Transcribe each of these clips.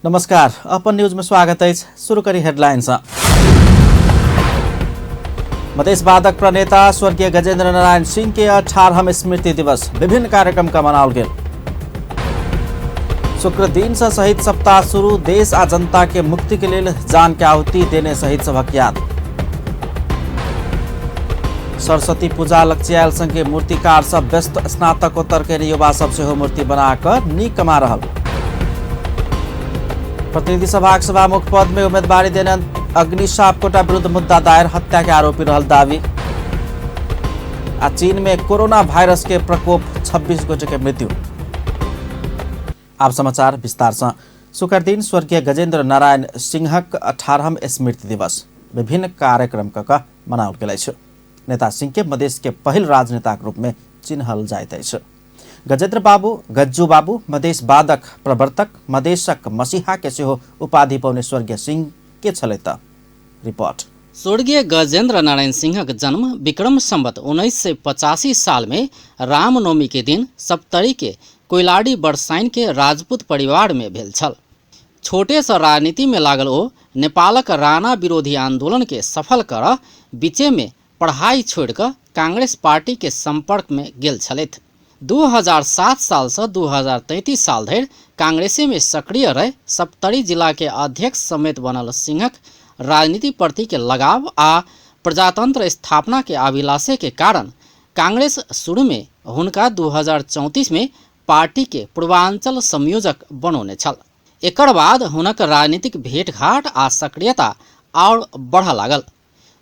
नमस्कार, अपन न्यूज में स्वागत अछि। शुरू करी हेडलाइन सँ। मधेशवादक प्रणेता स्वर्गीय गजेंद्र नारायण सिंह के 18वां स्मृति दिवस विभिन्न कार्यक्रम का मनाओल गेल। शुक्र दिन से शहीद सप्ताह शुरू, देश आ जनता के मुक्ति के लेल जान के आहुति देने शहीद सभक याद। सरस्वती पूजा लक्ष्यायल संगे मूर्तिकार सब व्यस्त, स्नातकोत्तर के युवा सब सेहो मूर्ति बना कऽ नीक कमा रहल। प्रतिनिधि सभाक सभामुख पद में उम्मीदवारी देने अग्नि सापकोटा विरुद्ध मुद्दा दायर, हत्या के आरोपी रहल दावी। आ चीन में कोरोना वायरस के प्रकोप, 26 गोटे के मृत्यु। आब समाचार विस्तार से। शुक्र दिन स्वर्गीय गजेंद्र नारायण सिंहक 18वां स्मृति दिवस विभिन्न कार्यक्रम क मनाओल गेल अछि। नेता सिंह के मधेश के पहिल राजनेताक रूप में चिन्हल जाइत अछि। गजेंद्र बाबू, गज्जू बाबू, मधेशवादक प्रवर्तक, मधेशक मसीहा के सेहो उपाधि पौने स्वर्गीय सिंह के छलै त रिपोर्ट। स्वर्गीय गजेंद्र नारायण सिंहक जन्म विक्रम संवत 1985 साल में रामनवमी के दिन सप्तरी के कोइलाडी बरसाइन के राजपूत परिवार में भेल छल। छोटे सँ राजनीति में लागल ओ नेपालक राणा विरोधी आंदोलन के सफल कर बीचे में पढ़ाई छोड़ि कऽ कांग्रेस पार्टी के संपर्क में गेल छलथि। 2007 साल सँ 2033 साल धरि कांग्रेसे में सक्रिय रहि सप्तरी जिला के अध्यक्ष समेत बनल सिंहक राजनीति प्रति के लगाव आ प्रजातंत्र स्थापना के अभिलाषे के कारण कांग्रेस शुरू में हुनका 2034 में पार्टी के पूर्वांचल संयोजक बनौने छल। एकर बाद हुनक राजनीतिक भेंटघाट आ सक्रियता आओर बढ़ऽ लागल।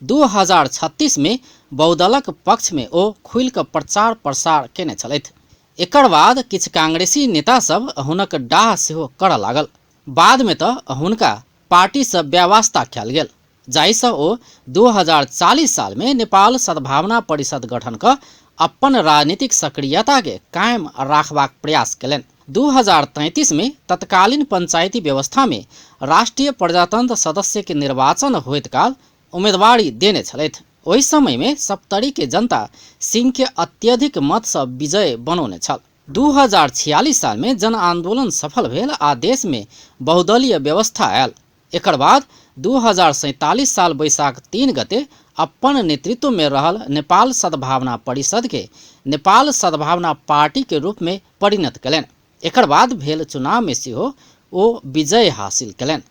2036 में बहुदलक पक्ष में ओ खुलि कऽ प्रचार प्रसार केने छलथि। एकर बाद किछु कांग्रेसी नेता सब हुनक डाह सेहो करऽ लागल। बाद में तऽ हुनका पार्टी सँ बेवास्ता कयल गेल, जाहि सँ ओ 2040 साल में नेपाल सद्भावना परिषद गठन कऽ अपन राजनीतिक सक्रियता के कायम राखबाक प्रयास केलनि। 2033 में तत्कालीन पंचायती व्यवस्था में राष्ट्रीय प्रजातंत्र सदस्य के निर्वाचन होइत काल उम्मीदवारी देने छलथि। ओहि समय में सप्तरी के जनता सिंह के अत्यधिक मत सँ विजय बनौने छल। 2046 साल में जन आंदोलन सफल भेल आ देश में बहुदलीय व्यवस्था आयल। एकर बाद 2047 साल बैसाख 3 गते अपन नेतृत्व में रहल नेपाल सद्भावना परिषद के नेपाल सद्भावना पार्टी के रूप में परिणत केलनि। एकर बाद भेल चुनाव में सेहो ओ विजय हासिल केलनि।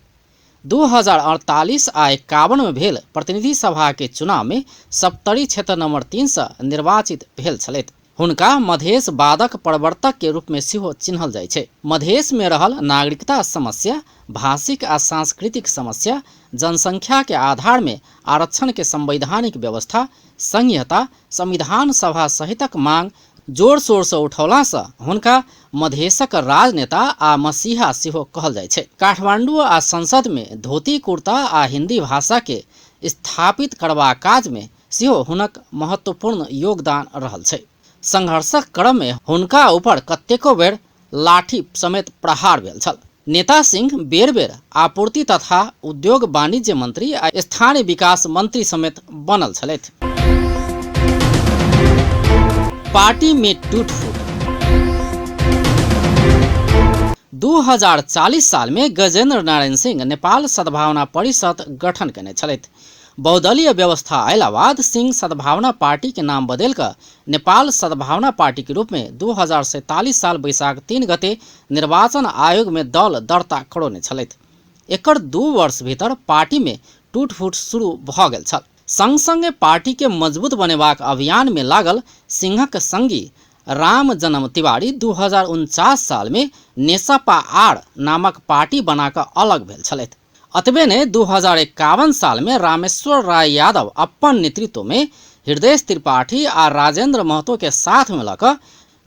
2048 आ 51 में भेल प्रतिनिधि सभा के चुनाव में सप्तरी क्षेत्र नंबर 3 सँ निर्वाचित भेल छलथि। हुनका मधेशवादक प्रवर्तक के रूप में सेहो चिन्हल जाइ छै। मधेश में रहल नागरिकता समस्या, भाषिक आ सांस्कृतिक समस्या, जनसंख्या के आधार में आरक्षण के संवैधानिक व्यवस्था, संघीयता, संविधान सभा सहितक मांग जोर शोर सँ उठौला सँ हुनका मधेशक राजनेता आ मसीहा सेहो कहल जाइ छै। काठमांडू आ संसद में धोती कुर्ता आ हिंदी भाषा के स्थापित करबाक काज में सेहो हुनक महत्वपूर्ण योगदान रहल छै। संघर्षक क्रम में हुनका ऊपर कतेको बेर लाठी समेत प्रहार भेल छल। नेता सिंह बेर बेर आपूर्ति तथा उद्योग वाणिज्य मंत्री आ स्थानीय विकास मंत्री समेत बनल छलथि। पार्टी में टूट-फूट। 2040 साल में गजेंद्र नारायण सिंह नेपाल सद्भावना परिषद गठन केने छलथि। बहुदलीय व्यवस्था अयला बाद सिंह सद्भावना पार्टी के नाम बदलि कऽ नेपाल सद्भावना पार्टी के रूप में 2047 साल बैसाख 3 गते निर्वाचन आयोग में दल दर्ता करौने छलथि। एकर 2 वर्ष भीतर पार्टी में टूटफूट शुरू भऽ गेल छल। संग संगे पार्टी के मजबूत बनेबाक अभियान में लागल सिंहक संगी राम जन्म तिवारी 2049 साल में नेसपा आर नामक पार्टी बना कऽ अलग भेल छलथि। अतबे ने 2051 साल में रामेश्वर राय यादव अपन नेतृत्व में हृदय त्रिपाठी आ राजेंद्र महतो के साथ में लऽ कऽ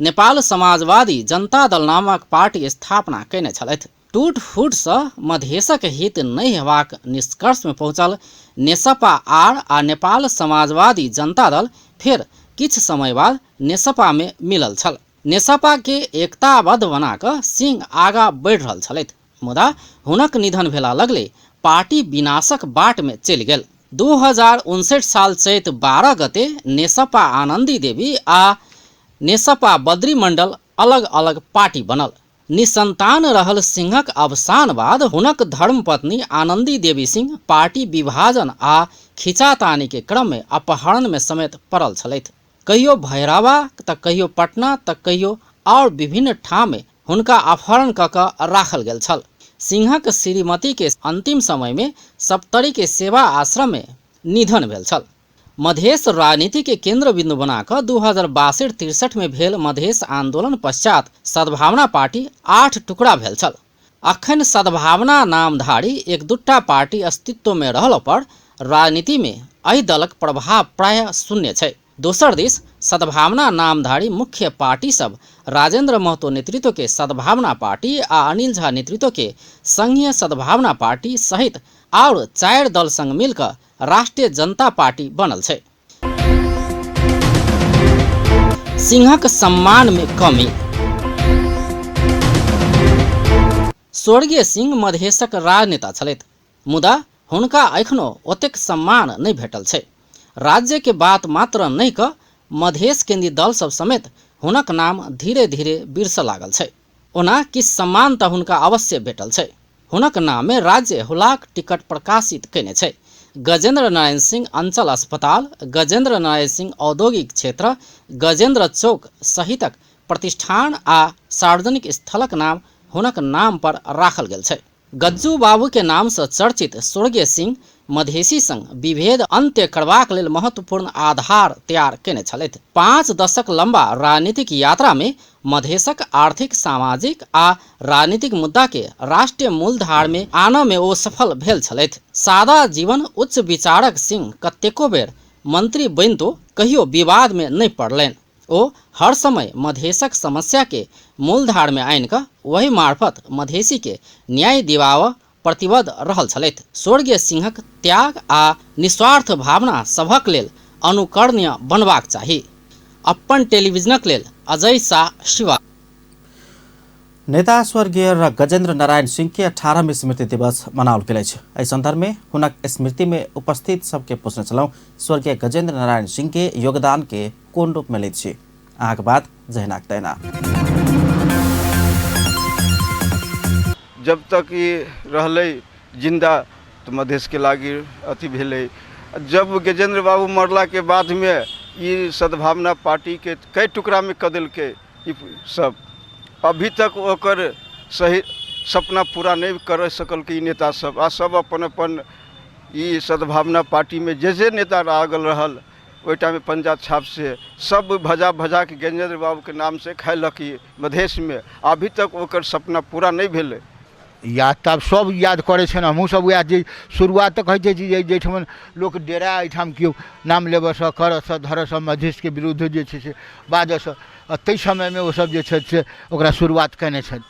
नेपाल समाजवादी जनता दल नामक पार्टी स्थापना कयने छलथि। टूट फूट सँ मधेशक हित नहि हेबाक निष्कर्ष में पहुंचल नेसपा आर आ नेपाल समाजवादी जनता दल फेर किछु समय बाद नेसपा में मिलल छल। नेसपा के एकताबद्ध बना कऽ सिंह आगा बढ़ि रहल छलथि, मुदा हुनक निधन भेला लगले पार्टी विनाशक बाट में चलि गेल। 2059 साल चैत 12 गते नेसपा आनंदी देवी आ नेसपा बद्री मंडल अलग अलग पार्टी बनल। निसंतान रहल सिंहक अवसान बाद हुनक धर्मपत्नी आनंदी देवी सिंह पार्टी विभाजन आ खिंचातानी के क्रम में अपहरण में समेत पड़ल छलथि। कहियो भैरवा त कहियो पटना त कहियो और विभिन्न ठाम में हुनका अपहरण क कऽ राखल गेल छल। सिंहक श्रीमती के अंतिम समय में सप्तरी के सेवा आश्रम में निधन भेल छल। मधेश राजनीति के केंद्र बिंदु बनाकर 2062-63 में भेल मधेश आंदोलन पश्चात सद्भावना पार्टी 8 टुकड़ा भेल छल। अखन सद्भावना नामधारी एक दूटा पार्टी अस्तित्व में रहल पर राजनीति में एहि दलक प्रभाव प्राय शून्य छै। दोसर दिस सद्भावना नामधारी मुख्य पार्टी सब राजेंद्र महतो नेतृत्व के सद्भावना पार्टी आ अनिल झा नेतृत्व के संघीय सद्भावना पार्टी सहित और 4 दल संग मिलकर राष्ट्रीय जनता पार्टी बनल छै। सिंहक सम्मान में कमी। स्वर्गीय सिंह मधेशक राजनेता छलथि, मुदा हुनका एखनो ओतेक सम्मान नहि भेटल छै। राज्य के बात मात्र नहि क मधेश केंद्रीय दल सब समेत हुनक नाम धीरे धीरे बिरसऽ लागल छै। ओना किछु सम्मान तऽ हुनका अवश्य भेटल छै। हुनक नाम में राज्य हुलाक टिकट प्रकाशित कयने छै। गजेंद्र नारायण सिंह अंचल अस्पताल, गजेंद्र नारायण सिंह औद्योगिक क्षेत्र, गजेंद्र चौक सहितक प्रतिष्ठान आ सार्वजनिक स्थलक नाम हुनक नाम पर राखल गेल छै। गज्जू बाबू के नाम से चर्चित स्वर्गीय सिंह मधेशी संग विभेद अंत्य करबाक लेल महत्वपूर्ण आधार तैयार केने छलथि। 5 दशक लंबा राजनीतिक यात्रा में मधेशक आर्थिक, सामाजिक आ राजनीतिक मुद्दा के राष्ट्रीय मूलधार में आनऽ में ओ सफल भेल छलथि। सादा जीवन उच्च विचारक सिंह कतेको बेर मंत्री बनितो कहियो विवाद में नहि पड़लनि। ओ हर समय मधेशक समस्या के मूलधार में आनि कऽ ओहि मार्फत मधेशी के न्याय दिवाबऽ प्रतिबद्ध रहल छलथि। स्वर्गीय सिंहक त्याग आ निस्वार्थ भावना सभक लेल अनुकरणीय बनबाक चाही। अप्पन टेलीविजनक लेल अजय शाह शिवा। नेता स्वर्गीय गजेंद्र नारायण सिंह के 18वीं स्मृति दिवस मनाओल गेल अछि। एहि संदर्भ में हुनक स्मृति में उपस्थित सबके पूछने छलहुँ स्वर्गीय गजेंद्र नारायण सिंह के योगदान के कोन रूप में लैत छी। अहाँके बात जहिनाक तहिना। जब तक ई रहलै जिंदा तो मधेश के लागी अथी भेलै। जब गजेंद्र बाबू मरला के बाद में ई सद्भावना पार्टी के कई टुकड़ा में कऽ देलकै। ई सब अभी तक ओकर सही सपना पूरा नहीं कर सकलकै ई नेता सब। आ सब अपन अपन ई सद्भावना पार्टी में जे जे नेता लागल रहल ओहि टाइममे पंजा छाप से सब भजा भजा के गजेंद्र बाबू के नाम से खैलक ई मधेश में। अभी तक ओकर सपना पूरा नहीं भेलै। याद तऽ आब सब याद करै छै ने, हमहूँ सब वएह जे शुरुआत तऽ कहै छै जे जाहिठमन लोक डेरा एहिठाम केओ नाम लेबऽसँ करऽसँ धरऽसँ मधेशके विरुद्ध जे छै से बाजऽसँ, आ ताहि समयमे ओसब जे छथि से ओकरा शुरुआत कयने छथि।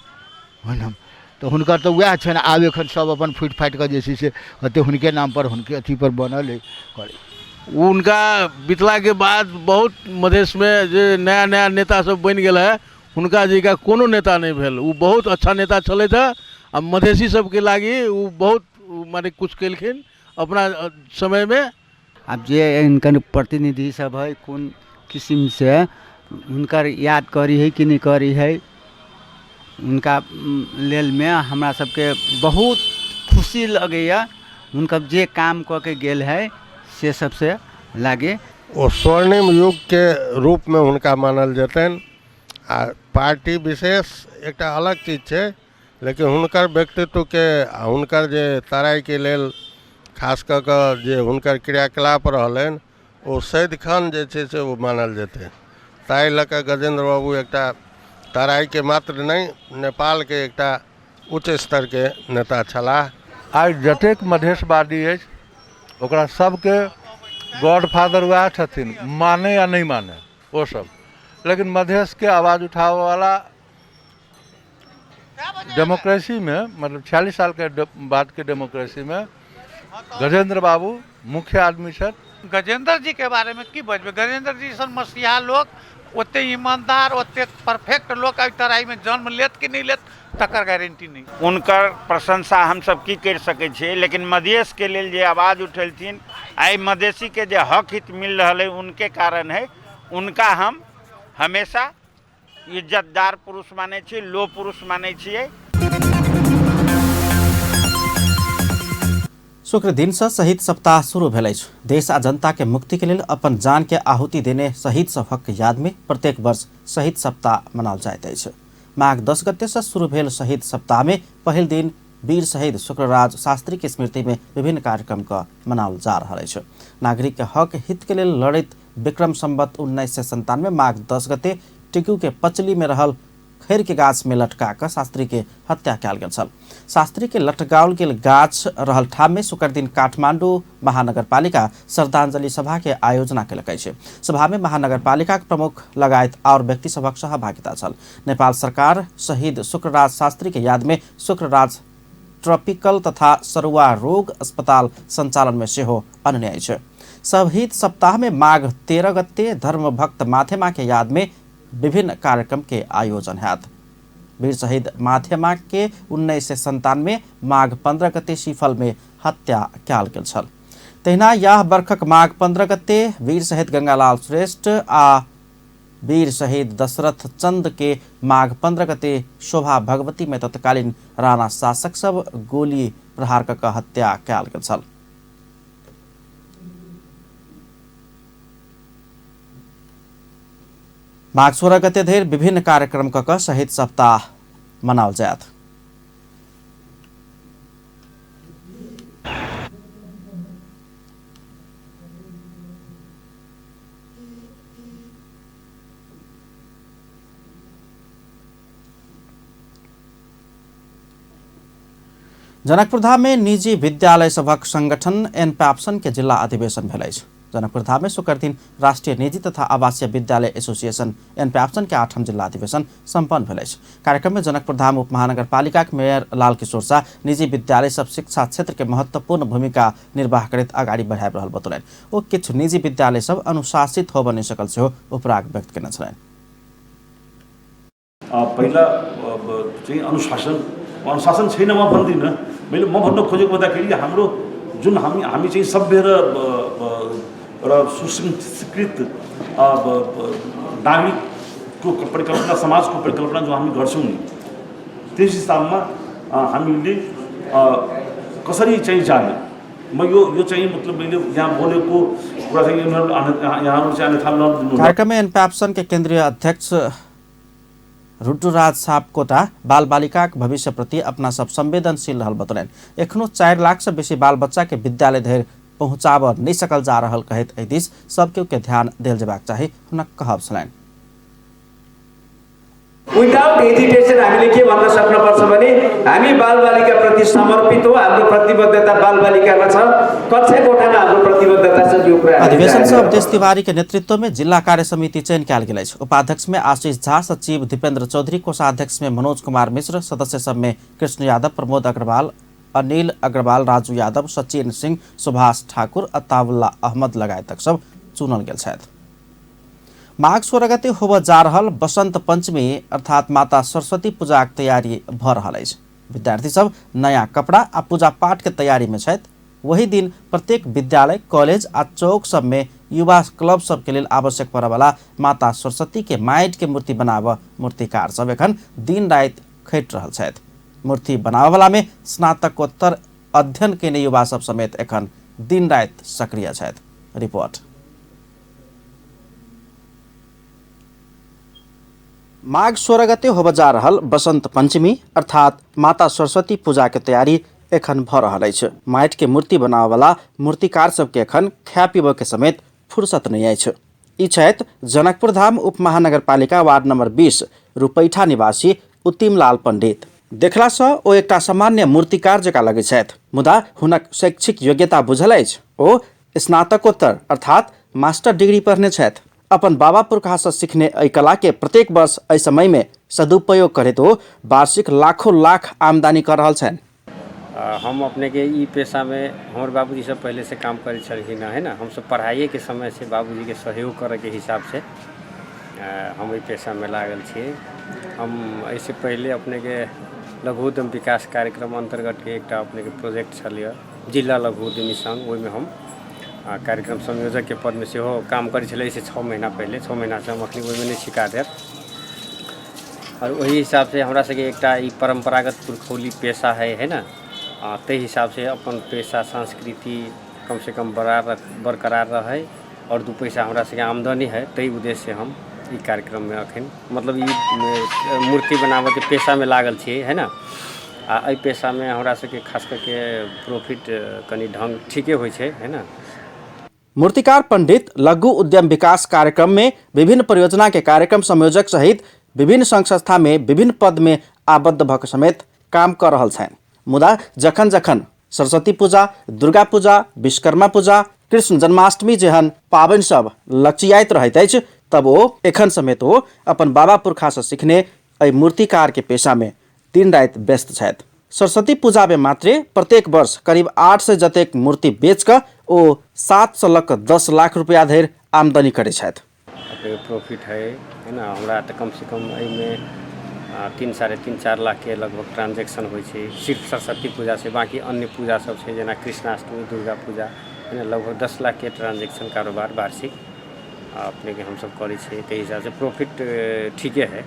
ओहिना तऽ हुनकर तऽ वएह छनि। आब एखन सब अपन फुटि फाटि कऽ जे छै से कते हुनके नामपर हुनके अथीपर बनल अइ करै। हुनका बितलाके बाद बहुत मधेशमे जे नया नया नेता सब बनि गेल है हुनका जकाँ कोनो नेता नहि भेल। ओ बहुत अच्छा नेता छलथि हँ आ मधेशी सबके लागि ओ बहुत माने किछु केलखिन अपना समयमे। आब जे हिनकर प्रतिनिधि सब है कोन किसिमसँ हुनकर याद करी है कि नहि करी है, हुनका लेलमे हमरा सबके बहुत खुशी लगैए। हुनकर जे काम कऽ के गेल है से सबसँ लागे। ओ स्वर्णिम युगके रूपमे हुनका मानल जेतनि आ पार्टी विशेष एकटा अलग चीज छै, लेकिन हुनकर व्यक्तित्वके आ हुनकर जे तराइके लेल खास कऽ कऽ जे हुनकर क्रियाकलाप रहलनि ओ सदिखन जे छै से ओ मानल जेतै। ताहि लऽ कऽ गजेन्द्र बाबू एकटा तराइके मात्र नहि नेपालके एकटा उच्च स्तरके नेता छलाह। आइ जतेक मधेशवादी अछि ओकरा सबके गॉड फादर वएह छथिन, माने या नहि माने ओ सब, लेकिन मधेशके आवाज उठाबऽवला डेमोक्रेसीमे मतलब 46 सालके बादके डेमोक्रेसीमे गजेन्द्र बाबू मुख्य आदमी छथि। गजेन्द्र जीके बारेमे की बजबै, गजेन्द्र जी सन मसीहा लोक, ओते ईमानदार, ओते परफेक्ट लोक एहि तराईमे जन्म लेत कि नहि लेत तकर गारंटी नहि। हुनकर प्रशंसा हमसब की करि सकै छियै, लेकिन मधेशके लेल जे आवाज उठेलथिन, आइ मधेशीके जे हक हित मिल रहल है उनके कारण है। उनका हम हमेशा इज्जतदार पुरुष मानै छी, लोह पुरुष मानै छियै। शुक्र दिन से शहीद सप्ताह शुरू भेल अछि। देश आ जनता के मुक्ति के लेल अपन जान के आहुति देने शहीद सभक याद में प्रत्येक वर्ष शहीद सप्ताह मनाओल जाइत अछि। माघ 10 गते से शुरू भेल शहीद सप्ताह में पहिल दिन वीर शहीद शुक्रराज शास्त्री के स्मृति में विभिन्न कार्यक्रम का मनाओल जा रहल अछि। नागरिक के हक हित के लेल लड़ैत विक्रम संवत 1997 माघ 10 गते टिकू के पचली में रहल खैर के गाछ में लटका कऽ शास्त्री के हत्या कयल गेल छल। शास्त्री के लटकाओल गेल गाछ रहल ठाम में शुक्र दिन काठमांडू महानगरपालिका श्रद्धांजलि सभा के आयोजना केलक अछि। सभा में महानगरपालिका के प्रमुख लगायत और व्यक्ति सभक सहभागिता छल। नेपाल सरकार शहीद शुक्रराज शास्त्री के याद में शुक्रराज ट्रॉपिकल तथा सरुआ रोग अस्पताल संचालन में सेहो अनने अछि। शहीद सप्ताह में माघ 13 गते धर्मभक्त माथेमा के याद में विभिन्न कार्यक्रम के आयोजन हैत। वीर शहीद माथेमा के 1997 माघ 15 गते सिफल में हत्या कयल गेल छल। तहिना यह बरखक माघ 15 गते वीर शहीद गंगालाल श्रेष्ठ आ वीर शहीद दशरथ चंद के माघ 15 गते शोभा भगवती में तत्कालीन राणा शासक सब गोली प्रहार कऽ हत्या कयल गेल छल। माघ 16 गते धरि विभिन्न कार्यक्रम कऽ शहीद सप्ताह मनाओल जायत। जनकपुरधाम में निजी विद्यालय सभक संगठन एनपैप्सन के जिला अधिवेशन भेल अछि। जनकपुरधाम में शुक्र दिन राष्ट्रीय निजी तथा आवासीय विद्यालय एसोसिएशन एनपैप्सन के 8म जिला अधिवेशन सम्पन्न भेल अछि। कार्यक्रम में जनकपुरधाम उप महानगरपालिका के मेयर लाल किशोर शाह निजी विद्यालय सब शिक्षा क्षेत्र के महत्वपूर्ण भूमिका निर्वाह करैत अगाडि बढ़ाबि रहल बतौलनि। ओ किछु निजी विद्यालय सब अनुशासित होबऽ नहि सकल सेहो उपराग व्यक्त केने छलनि। पहिला चाहिँ अनुशासन अनुशासन छैन म भन्दिनँ, मैले म भन्न खोजेको भन्दाखेरि हाम्रो जुन हामी चाहिँ सभ्य र एउटा सुसंस्कृत नागरिकको परिकल्पना, समाजको परिकल्पना जो हामी गर्छौँ नि, त्यस हिसाबमा हामीले कसरी चाहिँ जाने, म यो चाहिँ मतलब मैले यहाँ बोलेको कुरा चाहिँ यहाँहरू चाहिँ अन्यथा नलिनु। कार्यक्रम में एनपैप्सन के केंद्रीय अध्यक्ष रुद्रराज सापकोटा बाल बालिका के भविष्य प्रति अपना सब संवेदनशील रहल बतौलनि। एखनो 4 लाख से बेसी बाल बच्चा के विद्यालय धरि पहुँचाबऽ नहि सकल जा रहल कहैत एहि दिस सब केओ के ध्यान देल जेबाक चाही हुनक कहब छलनि। विदाउट हेजिटेसन हामीले के भन्न सक्नुपर्छ भने हामी बालबालिकाप्रति समर्पित हो, हाम्रो प्रतिबद्धता बालबालिकामा छ, कक्षा कोठामा हाम्रो प्रतिबद्धता छ। यो कुरा अधिवेशन से अवधेश तिवारी के नेतृत्व में जिला कार्य समिति चयन कयल गेल अछि। उपाध्यक्ष में आशीष झा, सचिव दीपेंद्र चौधरी, कोषाध्यक्ष में मनोज कुमार मिश्र, सदस्य सब में कृष्ण यादव, प्रमोद अग्रवाल, अनिल अग्रवाल, राजू यादव, सचिन सिंह, सुभाष ठाकुर, अताउल्ला अहमद लगायतक सब चुनल गेल छथि। माघ 16 गते होबऽ जा रहल बसंत पंचमी अर्थात माता सरस्वती पूजाक तैयारी भऽ रहल अछि। विद्यार्थी सब नया कपड़ा आ पूजा पाठ के तैयारी में छथि। वही दिन प्रत्येक विद्यालय, कॉलेज आ चौक सब में युवा क्लब सब के लेल आवश्यक पड़यवला माता सरस्वती के माटि के मूर्ति बनाबऽ मूर्तिकार सब एखन दिन राति खटि रहल छथि। मूर्ति बनाबऽवला में स्नातकोत्तर अध्ययन केने युवा सब समेत एखन दिन राति सक्रिय छथि। रिपोर्ट। माघ 16 गते होबऽ जा रहल बसंत पंचमी अर्थात माता सरस्वती पूजा के तैयारी एखन भऽ रहल अछि। माटि के मूर्ति बनाबऽवला मूर्तिकार सबके एखन खाय पीबऽ के समेत फुर्सत नहि अछि। ई छथि जनकपुर धाम उप महानगरपालिका वार्ड नंबर 20 रुपैठा निवासी उत्तिमलाल पंडित। देखला सँ ओ एकटा सामान्य मूर्तिकार जकाँ लगैत छथि, मुदा हुनक शैक्षिक योग्यता बुझल अछि। ओ स्नातकोत्तर अर्थात मास्टर डिग्री पढ़ने छथि। अपन बाबा पुरखासँ सीखने एहि कला के प्रत्येक वर्ष एहि समय में सदुपयोग करैत ओ वार्षिक लाखों लाख आमदनी कऽ रहल छनि। हम अपने के ई पेशा में हमर बाबूजी सब पहले से काम करै छलखिन है ना, हम सब पढ़ाइए के समय से बाबूजी के सहयोग करे के हिसाब से हम एहि पेशा में लागल छियै। हम एहिसे पहले अपने के लघु उद्यम विकास कार्यक्रम अंतर्गत के एकटा अपने के प्रोजेक्ट छलैया जिला लघु उद्यमी संघ, ओहिमे हम कार्यक्रम संयोजक के पद में सेहो काम करै छलै। एहिसे 6 महीना पहले, 6 महीना से हम अखनी ओहिमे नहि छी कार्यरत। आओर ओहि हिसाबसँ हमरा सबके एकटा ई परम्परागत पुरखौली पेशा है, है ने? आ ताहि हिसाबसँ अपन पेशा संस्कृति कमसँ कम बरकरार रहै आओर दू पैसा हमरा सबके आमदनी हइ, ताहि उद्देश्यसँ हम ई कार्यक्रममे एखन मतलब ई मूर्ति बनाबऽके पेशामे लागल छियै, है ने? आ एहि पेशामे हमरा सबके खास करके प्रॉफिट कनि ढङ्ग ठीके होइ छै, है ने? मूर्तिकार पंडित लघु उद्यम विकास कार्यक्रम में विभिन्न परियोजना के कार्यक्रम संयोजक सहित विभिन्न संघ संस्था में विभिन्न पद में आबद्ध भऽ समेत काम कर रहल छनि। मुदा जखन जखन सरस्वती पूजा, दुर्गा पूजा, विश्वकर्मा पूजा, कृष्ण जन्माष्टमी जेहन पाबनि सब लचियाइत रहैत अछि, तब ओ एखन समेत ओ अपन बाबा पुरखासँ सिखने एहि मूर्तिकार के पेशा में दिन राति व्यस्त छथि। सरस्वती पूजामे मात्रे प्रत्येक वर्ष करीब 800 जतेक मूर्ति बेच कऽ ओ 7 लऽ कऽ 10 लाख रुपया धरि आमदनी करै छथि। अपने प्रॉफिट है, है ने? हमरा तऽ कमसँ कम एहिमे 3, 3.5, 4 लाखके लगभग ट्रांजेक्शन होइ छै सिर्फ सरस्वती पूजासँ। बाँकी अन्य पूजा सब छै, जेना कृष्णाष्टमी, दुर्गा पूजा, है ने, लगभग 10 लाखके ट्रांजेक्शन कारोबार वार्षिक अपनेके हमसब करै छियै। ताहि हिसाबसँ प्रॉफिट ठीके है।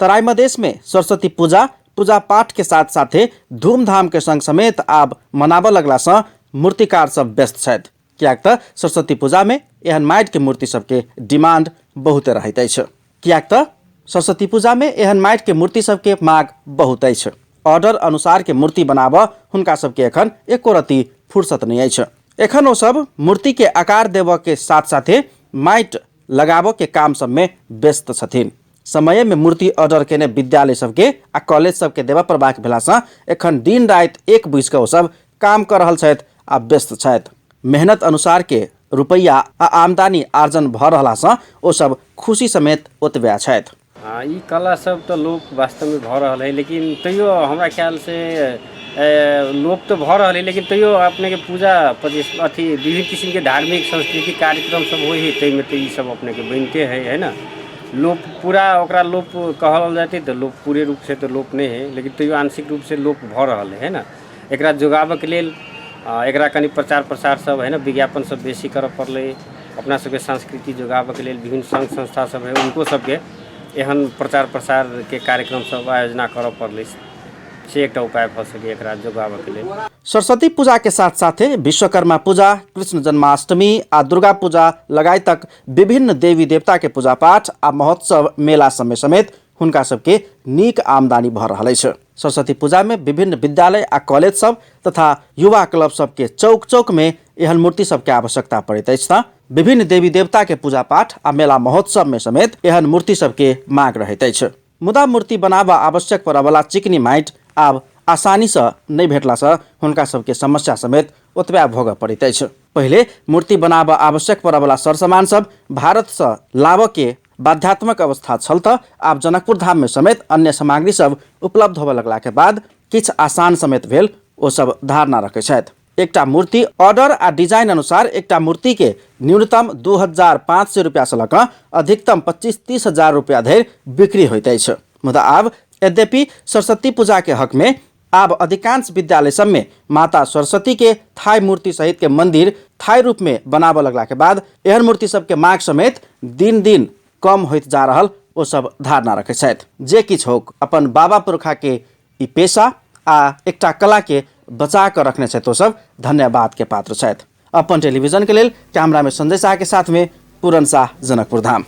तराई मधेश में सरस्वती पूजा पूजा पाठ के साथ साथे धूमधाम के संग समेत आब मनाबऽ लगला सँ मूर्तिकार सब व्यस्त छथि, किएक तऽ सरस्वती पूजा में एहन माटि के मूर्ति सबके डिमांड बहुते रहैत अछि। किएक तऽ सरस्वती पूजा में एहन माटि के मूर्ति सबके माग बहुत अछि। ऑर्डर अनुसार के मूर्ति बनाबऽ हुनका सबके एखन एको रत्ती फुर्सत नहि अछि। एखन ओ सब मूर्ति के आकार देबऽ के साथ साथे माटि लगाबऽ के काम सबमे व्यस्त छथिन। समयमे मूर्ति ऑर्डर केने विद्यालय सबके आ कॉलेज सबके देबऽ पड़बाक भेलासँ एखन दिन राति एक बुझि कऽ ओ सब काम कऽ रहल छथि आ व्यस्त छथि। मेहनत अनुसार के रुपैआ आ आमदनी आर्जन भऽ रहलासँ ओ सब खुशी समेत ओतबे छथि। हँ, ई कला सब तऽ लोप वास्तवमे भऽ रहल है, लेकिन तैयो हमरा ख्यालसँ लोप तऽ भऽ रहल है, लेकिन तैयो अपनेके पूजा अथी विभिन्न किसिमके धार्मिक सांस्कृतिक कार्यक्रम सब होइ है, ताहिमे तऽ ई सब अपनेके बनिते है, है ने? लोप पूरा ओकरा लोप कहल जेतै तऽ लोप पूरे रूपसँ तऽ लोप नहि है, लेकिन तैयो आंशिक रूपसँ लोप भऽ रहल है, है ने? एकरा जोगाबऽके लेल एकरा कनि प्रचार प्रसार सब, है ने, विज्ञापन सब बेसी करऽ पड़लै। अपना सबके संस्कृति जोगाबऽके लेल विभिन्न सङ्घ संस्था सब है, हुनको सबके एहन प्रचार प्रसारके कार्यक्रम सब आयोजना करऽ पड़लै। से एकटा उपाय भऽ सकैए एकरा जोगाबऽके लेल। सरस्वती पूजा के साथ साथे विश्वकर्मा पूजा, कृष्ण जन्माष्टमी आ दुर्गा पूजा लगायतक विभिन्न देवी देवता के पूजा पाठ आ महोत्सव मेला समय समेत हुनका सबके नीक आमदनी भऽ रहल अछि। सरस्वती पूजा में विभिन्न विद्यालय आ कॉलेज सब तथा युवा क्लब सबके चौक चौक में एहन मूर्ति सबके आवश्यकता पड़ैत अछि तऽ विभिन्न देवी देवता के पूजा पाठ आ मेला महोत्सव में समेत एहन मूर्ति सबके मांग रहैत अछि। मुदा मूर्ति बनाबऽ आवश्यक पड़ऽवला चिकनी माटि आब आसानीसँ नहि भेटलासँ हुनका सबके समस्या समेत ओतबे भोगऽ पड़ैत अछि। पहिले मूर्ति बनाबऽ आवश्यक पड़ऽवला सर सामान सब भारतसँ लाबऽके बाध्यात्मक अवस्था छल तऽ आब जनकपुर धाममे समेत अन्य सामग्री सब उपलब्ध होबऽ लगलाके बाद किछु आसान समेत भेल ओ सब धारणा रखै छथि। एकटा मूर्ति ऑर्डर आ डिजाइन अनुसार एकटा मूर्ति के न्यूनतम 2500 रुपैआसँ लऽ कऽ अधिकतम 25-30 हजार रुपैआ धरि बिक्री होइत अछि। मुदा आब यद्यपि सरस्वती पूजा के हक में आब अधिकांश विद्यालय सब में माता सरस्वती के थाई मूर्ति सहित के मंदिर थाई रूप में बनाबऽ लगला के बाद एहन मूर्ति सबके मांग समेत दिन दिन कम होइत जा रहल ओ सब धारणा रखै छथि। जे किछु होक, अपन बाबा पुरखा के ई पेशा आ एकटा कला के बचा कऽ रखने छथि ओ सब धन्यवाद के पात्र छथि। अपन टेलीविजन के लेल कैमरा में संजय शाह के साथ में पूरन शाह, जनकपुर धाम।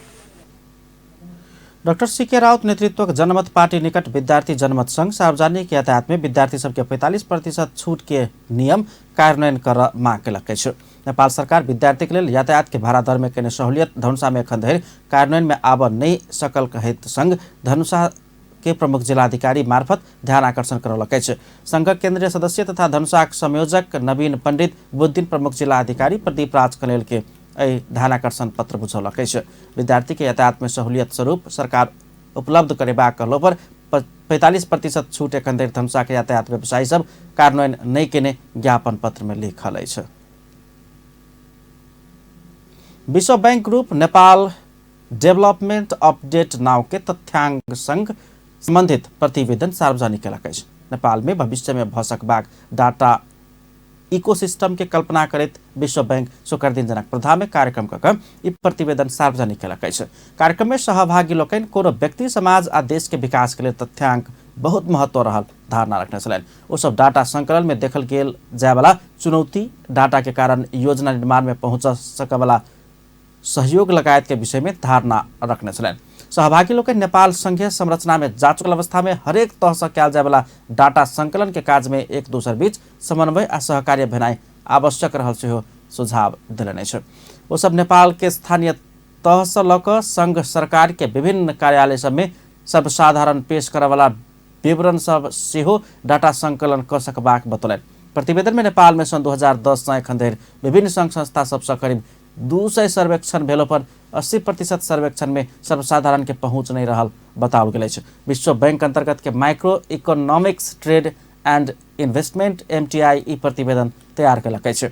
डॉक्टर सी के राउत नेतृत्वक जनमत पार्टी निकट विद्यार्थी जनमत संघ सार्वजनिक यातायात में विद्यार्थी सबके 45% छूट के नियम कार्यान्वयन कर मांग केलक अछि। नेपाल सरकार विद्यार्थी के लेल यातायात के भाड़ा दर में केने सहूलियत धनुषा में एखन धरि कार्यान्वयन में आबऽ नहि सकल कहैत संघ धनुषा के प्रमुख जिलाधिकारी मार्फत ध्यान आकर्षण करौलक अछि। संघक केंद्रीय सदस्य तथा धनुषाक संयोजक नवीन पंडित बुधदिन प्रमुख जिलाधिकारी प्रदीप राज कलेल के एहि ध्यानाकर्षण पत्र बुझौलक अछि। विद्यार्थी के यातायात में सहूलियत स्वरूप सरकार उपलब्ध करेबाक कहलो पर 45% छूट एखन धरि धनुषा के यातायात व्यवसायी सब कार्यान्वयन नहि केने ज्ञापन पत्र में लिखल अछि। विश्व bank group Nepal development update नाव के तथ्यांक संग संबंधित प्रतिवेदन सार्वजनिक केलक अछि। नेपाल में भविष्य में भऽ सकबाक डाटा इकोसिस्टम के कल्पना करैत विश्व बैंक शुक्र दिन जनकपुरधाम में कार्यक्रम कऽ ई प्रतिवेदन सार्वजनिक केलक अछि। कार्यक्रम में सहभागी लोकनि कोनो व्यक्ति, समाज आ देश के विकास के लेल तथ्यांक बहुत महत्व रहल धारणा रखने छलनि। ओ सब डाटा संकलन में देखल गेल जायवाला चुनौती, डाटा के कारण योजना निर्माण में पहुंच सकयवला सहयोग लगायत के विषय में धारणा रखने छलनि। सहभागी लोकनि नेपाल संघीय संरचना में जा चुकल अवस्था में हरेक तह से कयल जायवाला डाटा संकलन के काज में एक दोसर बीच समन्वय आ सहकार्य भेनाइ आवश्यक रहल सेहो सुझाव देलनि अछि। ओ सब नेपाल के स्थानीय तह से लऽ कऽ संघ सरकार के विभिन्न कार्यालय सब में सर्वसाधारण पेश करयवला विवरण सब सेहो डाटा संकलन कऽ सकबाक बतौलनि। प्रतिवेदन में नेपाल में सन् 2010 सँ एखन धरि विभिन्न संघ संस्था सबसँ करीब 200 सर्वेक्षण भेलो पर 80% सर्वेक्षण में सर्वसाधारण के पहुंच नहीं रहल बताओल गेल अछि। विश्व बैंक अंतर्गत के micro economics trade and investment MTI ई प्रतिवेदन तैयार केलक अछि।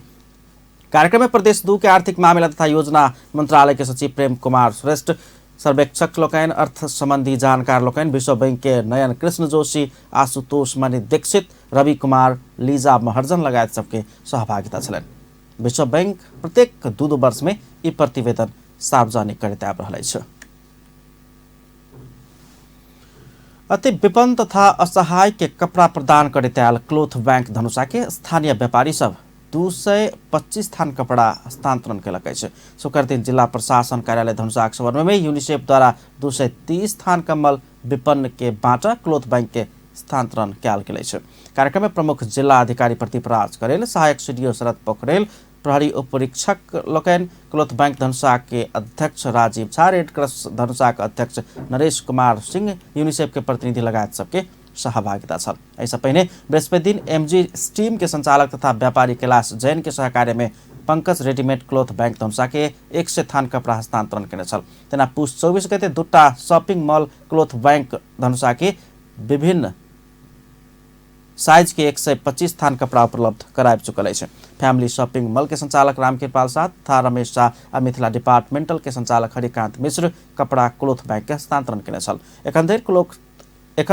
कार्यक्रम में प्रदेश 2 के आर्थिक मामिला तथा योजना मंत्रालय के सचिव प्रेम कुमार श्रेष्ठ, सर्वेक्षक लोकनि, अर्थ संबंधी जानकार लोकनि, विश्व बैंक के नयन कृष्ण जोशी, आशुतोष मणि दीक्षित, रवि कुमार, लीजा महर्जन लगायत सबके सहभागिता छलनि। विश्व बैंक प्रत्येक 2-2 वर्ष में ई प्रतिवेदन सार्वजनिक करैत आबि रहल अछि। अति विपन्न तथा असहाय के कपड़ा प्रदान करैत आयल क्लोथ बैंक धनुषा के स्थानीय व्यापारी सब 225 थान कपड़ा हस्तांतरण केलक अछि। शुक्र दिन जिला प्रशासन कार्यालय धनुषाक समन्वय में यूनिसेफ द्वारा 230 थान कम्बल विपन्न के बाँटा क्लोथ बैंक के स्थानांतरण कयल गेल अछि। कार्यक्रम में प्रमुख जिला अधिकारी प्रदीप राज करेल, सहायक सीडीओ शरद पोखरेल, प्रहरी उपरीक्षक लोकनि, क्लोथ बैंक धनुषा के अध्यक्ष राजीव झा, रेड क्रॉस धनुषा के अध्यक्ष नरेश कुमार सिंह, यूनिसेफ के प्रतिनिधि लगायत सबके सहभागिता छल। एहिसँ पहिने बृहस्पति दिन एमजी स्टीम के संचालक तथा व्यापारी कैलाश जैन के सहकार्य में Pankaj readymade cloth bank Dhanusha के 100 थान कपड़ा हस्तांतरण केने छल। तेना पुस 24 गते 2टा shopping mall cloth bank Dhanusha के विभिन्न साइज के 125 थान कपड़ा उपलब्ध कराबि चुकल अछि। फैमिली शॉपिंग मॉल के संचालक रामकृपाल शाह तथा रमेश शाह आ मिथिला डिपार्टमेंटल के संचालक हरिकांत मिश्र कपड़ा क्लोथ बैंक के हस्तांतरण केने छल। एखन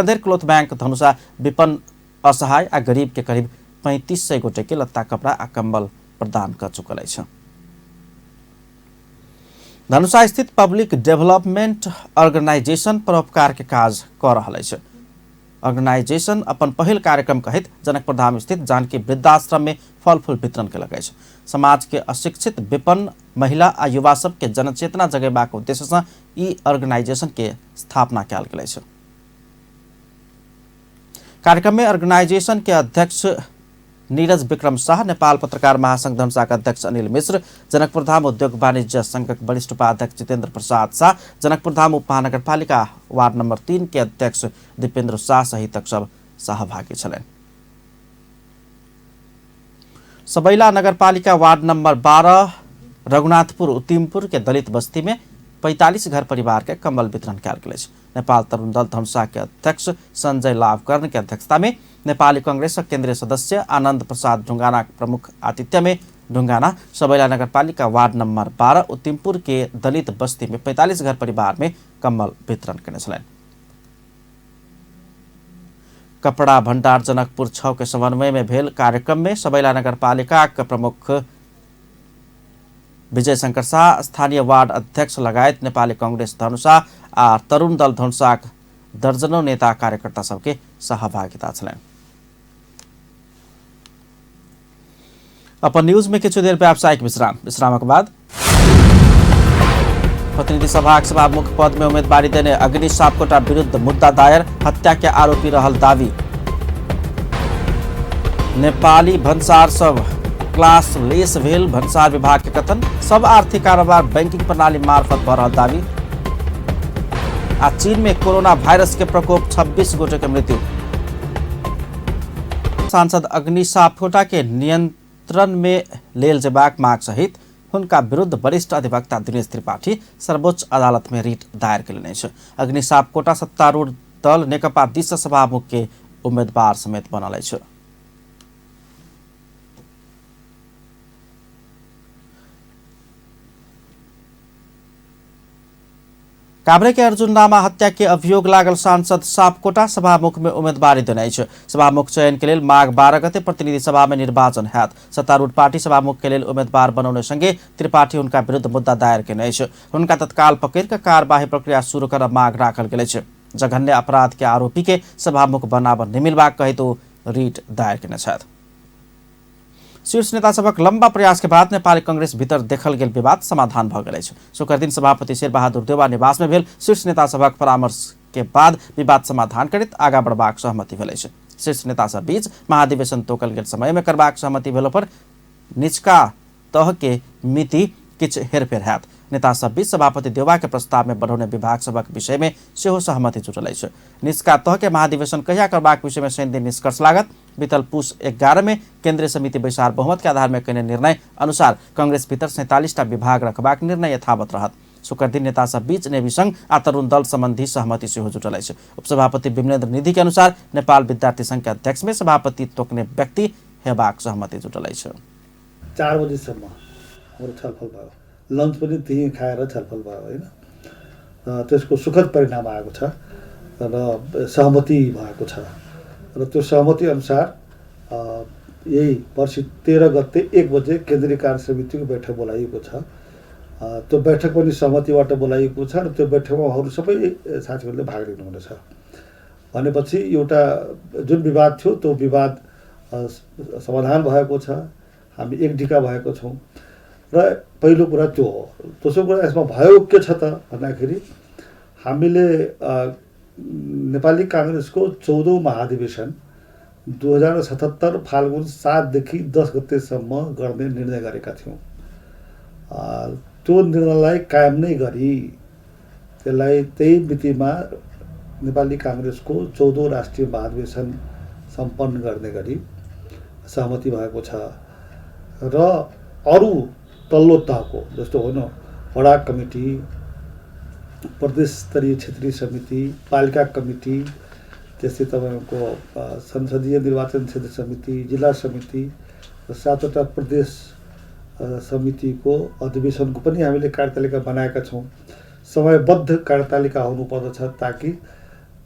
धरि क्लोथ बैंक धनुषा विपन्न, असहाय आ गरीब के करीब 3500 गोटे के लत्ता, कपड़ा आ कंबल प्रदान कर चुकल अछि। धनुषा स्थित पब्लिक डेवलपमेंट ऑर्गेनाइजेशन परोपकार के काज कऽ रहल अछि। ऑर्गेनाइजेशन अपन पहिल कार्यक्रम कहैत जनकपुरधाम स्थित जानकी वृद्धाश्रम में फल फूल वितरण केलक अछि। समाज के अशिक्षित, विपन्न महिला आ युवा सब के जनचेतना जगेबाक उद्देश्य से ई ऑर्गेनाइजेशन के स्थापना कयल गेल अछि। कार्यक्रम में ऑर्गेनाइजेशन के अध्यक्ष नीरज विक्रम शाह, नेपाल पत्रकार महासंघ धनुषा के अध्यक्ष अनिल मिश्र, जनकपुरधाम उद्योग वाणिज्य संघक वरिष्ठ उपाध्यक्ष जितेंद्र प्रसाद शाह, जनकपुरधाम उपमहानगरपालिका वार्ड नंबर 3 के अध्यक्ष दीपेंद्र शाह सहितक सब सहभागी छलनि। सबैला नगरपालिका वार्ड नंबर 12 रघुनाथपुर उतिमपुर के दलित बस्ती में 45 घर परिवार के कंबल वितरण कयल गेल अछि। नेपाल तरुण दल धनुषा के अध्यक्ष संजय लाभकर्ण के अध्यक्षता में नेपाली कांग्रेस केंद्रीय सदस्य आनंद प्रसाद ढुंगाना प्रमुख आतिथ्य में ढुंगाना सबैला नगरपालिका वार्ड नंबर 12 उतिमपुर के दलित बस्ती में 45 घर परिवार में कंबल वितरण केने छलनि। कपड़ा भंडार जनकपुर 6 के समन्वय में भेल कार्यक्रम में सबैला नगरपालिका के प्रमुख विजय शंकर शाह, स्थानीय वार्ड अध्यक्ष लगायत नेपाली कांग्रेस धनुषा आ तरुण दल धनुषाक दर्जनों नेता कार्यकर्ता सबके सहभागिता छलनि। अपन न्यूज में किछु देर व्यावसायिक विश्राम, विश्रामक बाद प्रतिनिधि सभाक सभामुख पद में उम्मीदवारी देने अग्नि सापकोटा विरुद्ध मुद्दा दायर, हत्या के आरोपी रहल दावी। नेपाली भन्सार सब क्लास लेस भेल भन्सार विभाग के कथन, सब आर्थिक कारोबार बैंकिंग प्रणाली मार्फत भऽ रहल दावी। आ चीन में कोरोना वायरस के प्रकोप, 26 गोटे के मृत्यु। सांसद अग्नि सापकोटा के नियंत्रण में लेल जेबाक मांग सहित हुनका विरुद्ध वरिष्ठ अधिवक्ता दिनेश त्रिपाठी सर्वोच्च अदालत में रिट दायर केलनि अछि। अग्नि सापकोटा सत्तारूढ़ दल नेकपा दिस सभामुख के उम्मीदवार समेत बनल अछि। काभ्रे के अर्जुन लामा हत्या के अभियोग लागल सांसद सापकोटा सभामुख में उम्मीदवारी देने अछि। सभामुख चयन के लेल माघ 12 गते प्रतिनिधि सभा में निर्वाचन हैत। सत्तारूढ़ पार्टी सभामुख के लेल उम्मीदवार बनौने संगे त्रिपाठी हुनका विरुद्ध मुद्दा दायर केने अछि। हुनका तत्काल पकड़ि कऽ कार्यवाही प्रक्रिया शुरू करब माग राखल गेल अछि। जघन्य अपराध के आरोपी के सभामुख बनाब नहि मिलबाक कहैत ओ रिट दायर केने छथि। शीर्ष नेता सभक लंबा प्रयास के बाद नेपाली कांग्रेस भीतर देखल गेल विवाद समाधान भऽ गेल अछि। शुक्र दिन सभापति शेरबहादुर देउवा निवास में भेल शीर्ष नेता सभक परामर्श के बाद विवाद समाधान करैत आगाँ बढ़बाक सहमति भेल अछि। शीर्ष नेता सब बीच महाधिवेशन तोकल गेल समय में करबाक सहमति भेलो पर निचका तह के मिति किछु हेरफेर हैत। नेता सब बीच सभापति देउवा के प्रस्ताव में बढ़ौने विभाग सभक विषय में सेहो सहमति जुटल अछि। निचका तह के महाधिवेशन कहिया करबाक विषय में शनिदिन निष्कर्ष लागत। बीतल पुस 11 में केंद्रीय समिति बैसार बहुमत के आधार में कयने निर्णय अनुसार कांग्रेस भीतर 47टा विभाग रखबाक निर्णय यथावत रहत। शुक्र दिन नेता सब बीच नेवी संघ आ तरुण दल संबंधी सहमति सेहो जुटल अछि। उपसभापति विमलेन्द्र निधि के अनुसार नेपाल विद्यार्थी संघ के अध्यक्ष में सभापति तोकने व्यक्ति हेबाक सहमति जुटल अछि। 4 बजीसम्म हाम्रो छलफल भयो, लन्च पनि त्यहीँ खाएर छलफल भयो होइन। त्यसको सुखद परिणाम आएको छ र सहमति भएको छ र त्यो सहमति अनुसार यही पर्सि 13 गते 1 बजे केन्द्रीय कार्य समितिको बैठक बोलाइएको छ। त्यो बैठक पनि सहमतिबाट बोलाइएको छ र त्यो बैठकमा अरू सबै साथीहरूले भाग लिनुहुनेछ। भनेपछि एउटा जुन विवाद थियो त्यो विवाद समाधान भएको छ, हामी एक ढिका भएको छौँ र पहिलो कुरा त्यो हो। दोस्रो कुरा यसमा भयो के छ त भन्दाखेरि हामीले नेपाली काङ्ग्रेसको 14औं महाधिवेशन 2077 फाल्गुन 7 देखि 10 गतेसम्म गर्ने निर्णय गरेका थियौँ। त्यो निर्णयलाई कायम नै गरी त्यसलाई त्यही मितिमा नेपाली काङ्ग्रेसको 14औं राष्ट्रिय महाधिवेशन सम्पन्न गर्ने गरी सहमति भएको छ र अरू तल्लो तहको जस्तो हो न वडा कमिटी, प्रदेश स्तरीय क्षेत्रीय समिति, पालिका कमिटी, त्यस्तै तपाईँको संसदीय निर्वाचन क्षेत्र समिति, जिल्ला समिति र 7वटा प्रदेश समितिको अधिवेशनको पनि हामीले कार्यतालिका बनाएका छौँ। समयबद्ध कार्यतालिका हुनुपर्दछ ताकि